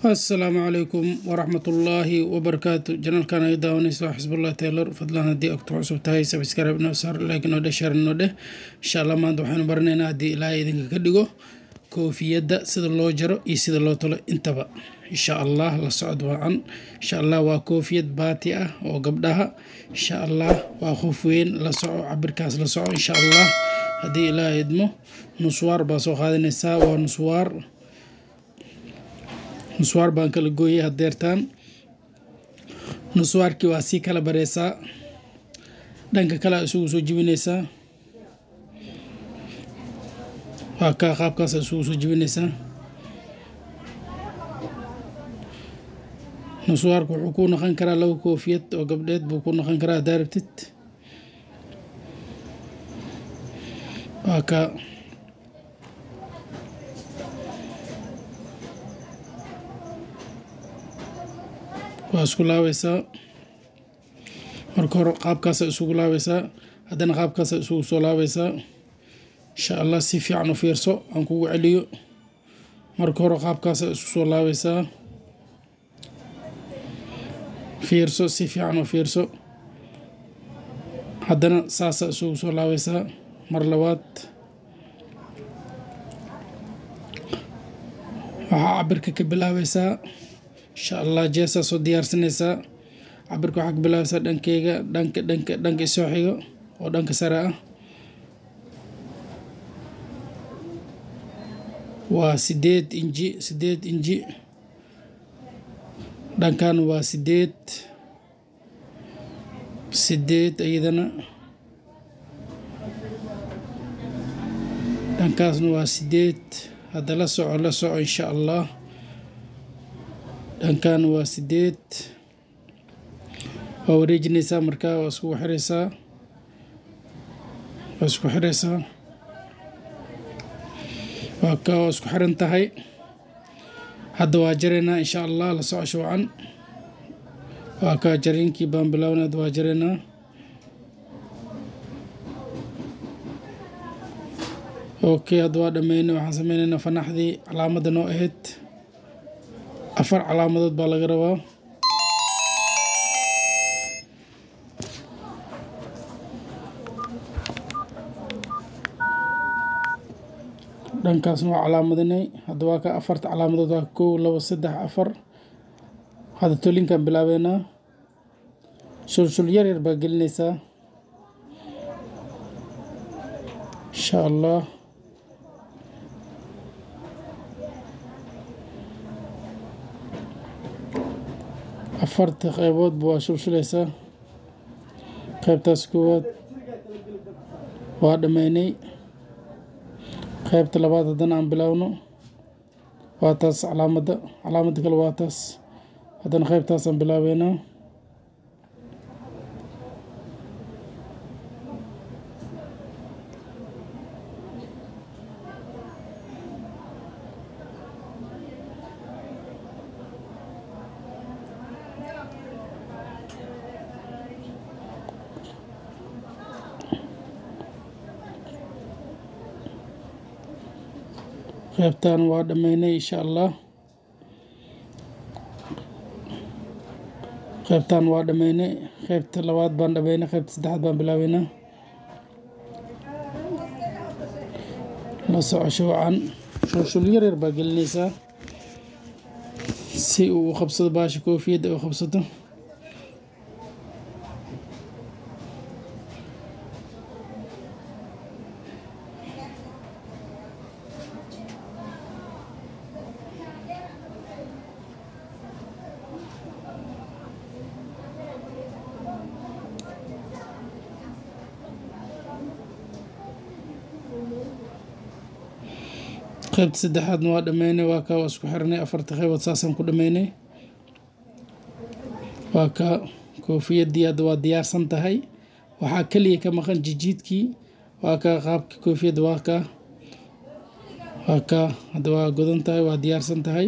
Assalaamu calaykum waraxmatullaahi wabarakaatu. Janalkan ay daawanaysa waa Xisbullah Taylor. Fadlan haddii agtu cusub tahay, subscribe noo saar, like noo dheh, share noo dheh. Insha Allah maanta waxaynu baranaynaa, haddii Ilaahay idinka ka dhigo, koofiyadda sida loo jaro iyo sida loo tolo intaba. Insha Allah la socod wacan. Insha Allah waa koofiyad baati ah oo gabdhaha. Insha Allah waa qof weyn, la soco cabirkaas, la soco. Insha Allah haddii Ilaahay idmo, nuswaar baa soo qaadanaysaa. Waa nuswaar, nuswaar baan kala gooyay hadeertaan. Nuswaarkii waa sii kala bareysaa, dhanka kale isugu soo jibinaysaa. Waa kaa, qaabkaas isugu soo jibinaysaa. Nuswaarku wuxuu ku noqon karaa laba koofiyad oo gabdheed buu ku noqon karaa haddaa rabtid. Waa kaa, waa isku laabaysaa. Marka hore qaabkaasa isugu laabaysaa, haddana qaabkaasa isugu soo laabaysaa. Insha Allah si fiican u fiirso, aan kugu celiyo. Marka hore qaabkaasa isku soo laabaysaa, fiirso, si fiican u fiirso. Haddana saasa isugu soo laabaysaa mar labaad. Waxaa cabirka ka bilaabaysaa, insha Allah, jeesaa soo diyaarsanaysaa. Cabirka waxaa ka bilaabaysaa dhankeyga, dhanka isoo xigo oo dhanka sare ah. Waa 8 inji, 8 inji. Dhankan waa 8, 8 iyadana. Dhankaasna waa 8. Hadda la soco, la soco. Insha Allah dhankan waa 8. Waa wareejinaysaa, markaa waa iskugu xiraysaa, waa isku xiraysaa. Waa ka, waa isku xiran tahay. Hadda waa jaraynaa, insha Allah. La socosho wacan. Waa kaa, jariinkii baan bilownay. Hadda waa jaraynaa. Okay, hadda waa dhameynay. Waxaan sameynaynaa fanaxdii calaamadda noo ahayd. Afar calaamadood baa laga rabaa. Dhankaasna waa calaamadinay. Hadda waa ka, afarta calaamadood waa kow, labo, saddex, afar. Hadda tolinkaan bilaabeynaa. Shulshul yar yar baa gelinaysaa, insha Allah. Afarta qeyboodba waa shulshulaysaa. Qeybtaas koowaad waa dhameynay. Qeybta labaad haddana aan bilaawno. Waa taas calaamadda, calaamadda kale waa taas. Haddana qeybtaasaan bilaabeynaa. Qeybtan waa dhameynay, insha Allah. Qeybtan waa dhameynay. Qeybta labaad baan dhameynay, qeybta saddexaad baan bilaabeynaa. La socosho wacan. Shulshul yar yar baa gelinaysaa si uu u qabsado baasha, koofiyadda ay u qabsato. Qaybta saddexaadna waa dhameynay. Waa kaa, waa isku xirnay afarta qaybood, saasaan ku dhameynay. Waa kaa koofiyadii, hadda waa diyaarsan tahay. Waxaa keliya ka maqan jijiidkii. Waa kaa qaabka koofiyadda, waa kaa, waa kaa. Hadda waa godan tahay, waa diyaarsan tahay.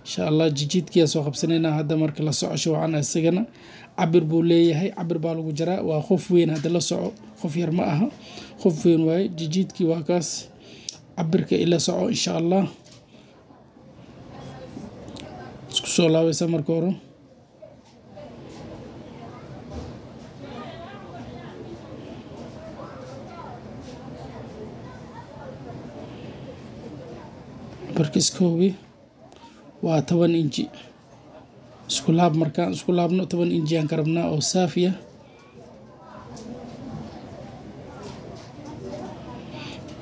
Insha Allah jijiidkii soo qabsanaynaa hadda. Marka la socosho wacan. Isagana cabir buu leeyahay, cabir baa lagu jaraa. Waa qof weyn, hadda la soco, qof yar ma aha, qof weyn waaye. Jijiidkii waa kaas. Cabirka ila soco, insha Allah. Isku Soo laabaysaa marka hore. Cabirka iska hubi waa 10 inji. Isku laab markaan isku laabno 10 inji aan ka rabnaa oo saafi ah.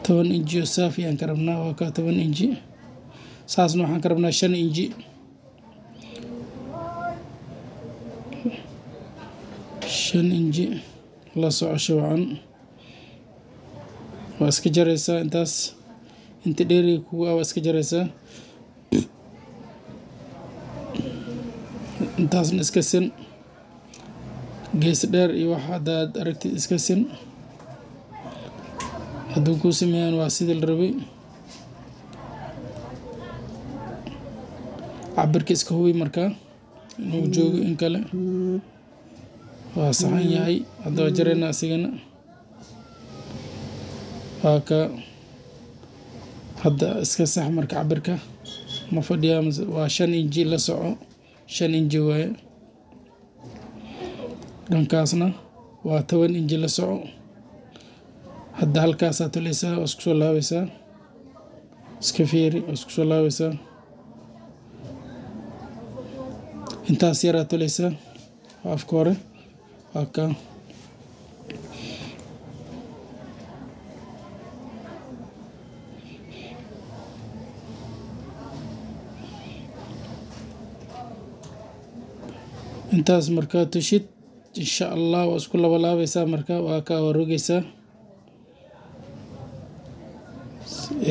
10 inji oo saafi aan ka rabnaa, waa ka 10 inji. Saasna waxaan ka rabnaa 5 inji. 5 inji la socosho wacan. Waa iska jaraysaa intaas, inta dheeriga kugu ah waa iska jaraysaa. Intaasna iska sin, gees dheer iyo wax haddaad aragtid iska sin. Hadduu kuu sameeyaan waa sidii la rabay. Cabirka iska hubi markaa inuu joogo in kale. Waa saxan yahay. Hadda waa jaraynaa asigana. Waa ka hadda iska sax marka cabirka ma fadhiyaa mise waa 5 inji. La soco, 5 inji waaye. Dhankaasna waa 10 inji. La soco, hadda halkaasaa tuleysaa, waa isku soo laabaysaa, iska fiiri, waa isku soo laabaysaa. Intaas yaraa tuleysaa, waa afka hore. Waa ka intaas markaa tushid insha Allah waa isku labalaabaysaa. Marka waa ka warogeysaa.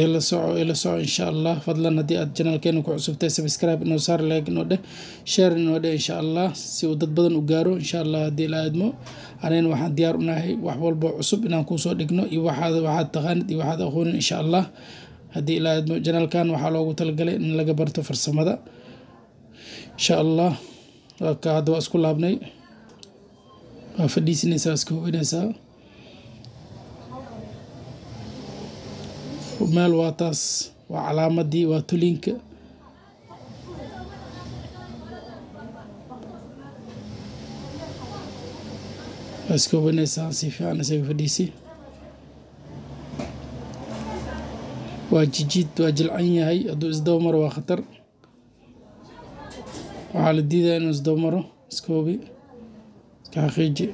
Ila soco, ila soco insha Allah. Fadlan haddii aad channelkeena ku cusubtahay, subscribe inoo saar, like inoo dheh, share inoo dheh insha Allah, si uu dad badan u gaaro insha Allah. Haddii la aadmo, anayna waxaan diyaar u nahay wax walbo cusub inaan kusoo dhigno iyo waxaad taqaanid iyo waxaad aqoonin insha Allah. Haddii la aadmo, channelkan waxaa loogu talagalay in laga barto farsamada insha Allah. Waa ka hadda waa isku laabnay, waa fadhiisinaysaa, waa iska hubinaysaa meel. Waa taas, waa calaamadii, waa tulinka. Waa iska hubinaysaa si fiican, isaga fadhiisi. Waa jijiid, waa jilcan yahay. Hadduu isdaba maro waa khatar. Waxaa la diidaya inuu isdaba maro. Iska hubi, iska xaqiiji.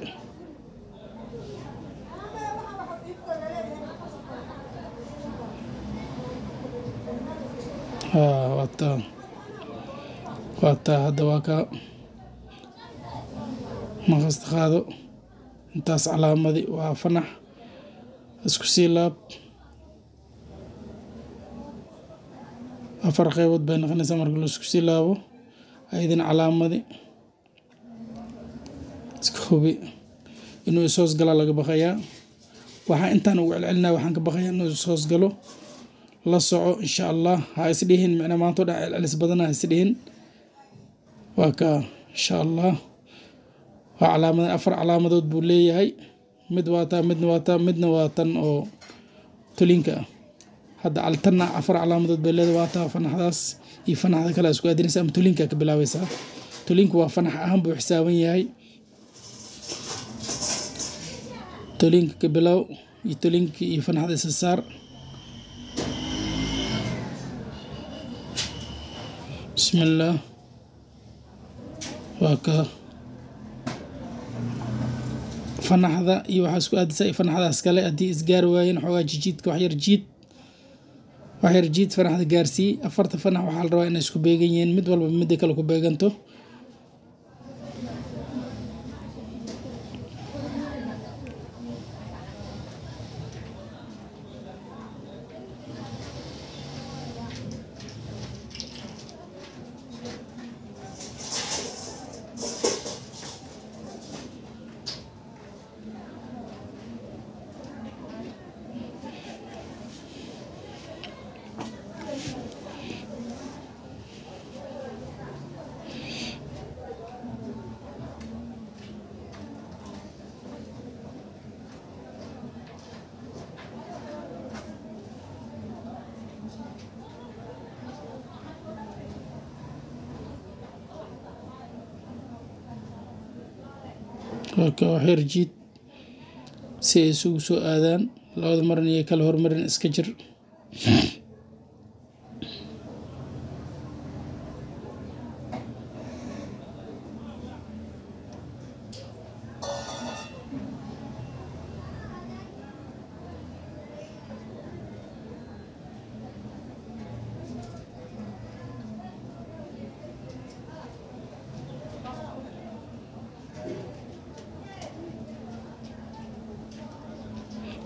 Waa taa, waa taa. Hadda waa kaa maqasta qaado. Intaas calaamadi waa fanax. Isku sii laab, 4 qeybood bay noqonaysaa marka la isku sii laabo. Ayadana calaamadi, iska hubi. Inuu ishoos galaa laga baqayaa. Waxaa intaan ugu celcelinaya, waxaan ka baqayaa inuu ishoos galo. La soco insha Allah. Ha isdhihin micna maanta oo dhan celcelis badana, ha isdhihin. Waa ka insha Allah, waa calaamad. 4 calaamadood buu leeyahay. Mid waa taa, midna waa taa, midna waa tan oo tulinka ah. Hadda tanna 4 calaamadood bay leedahay. Waa taa fanaxdaas iyo fanaxda kale isku aadinaysa, ama tulinka ka bilaabaysaa. Tulinku waa fanax ahaan buu xisaaban yahay. Tulinka ka bilow iyo tulinka iyo fanaxda isa saar. Bismillaah. Waa ka fanaxda iyo waxaa isku aadaysaa iyo fanaxdaas kale. Haddii isgaari waayeen xoogaa jijiidka wax yar jiid, wax yar jiid, fanaxda gaarsii. 4ta fanax waxaa la rabaa inay isku beegan yihiin, mid walba midda kale ku beeganto. Waa waxyar jiid si ay isugu soo aadaan labada marin iyo kala hormarin, iska jir.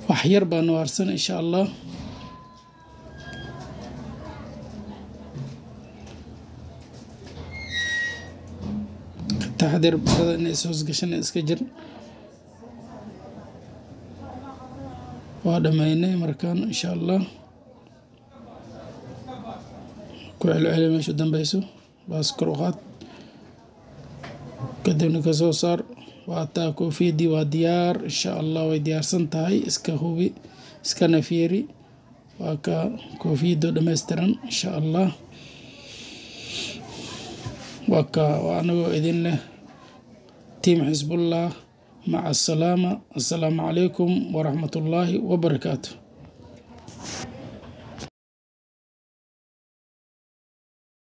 Wax yar baa noo harsan, insha Allah. Ka taxadir barada inay is hoosgashan, iska jir. Waa dhammaynay markaan, insha Allah. Ku celceli meesha u dambeyso, baas kor u qaad, kadibna ka soo saar. Waa taa koofiyadii, waa diyaar, insha Allah. Way diyaarsan tahay, iska hubi, iskana fiiri. Waa ka koofiyadoo dhammaystiran, insha Allah. Waa ka waa anagoo idin leh tiim Xisbullah. Maca asalaama. Assalaamu calaykum waraxmatullaahi wabarakaatu.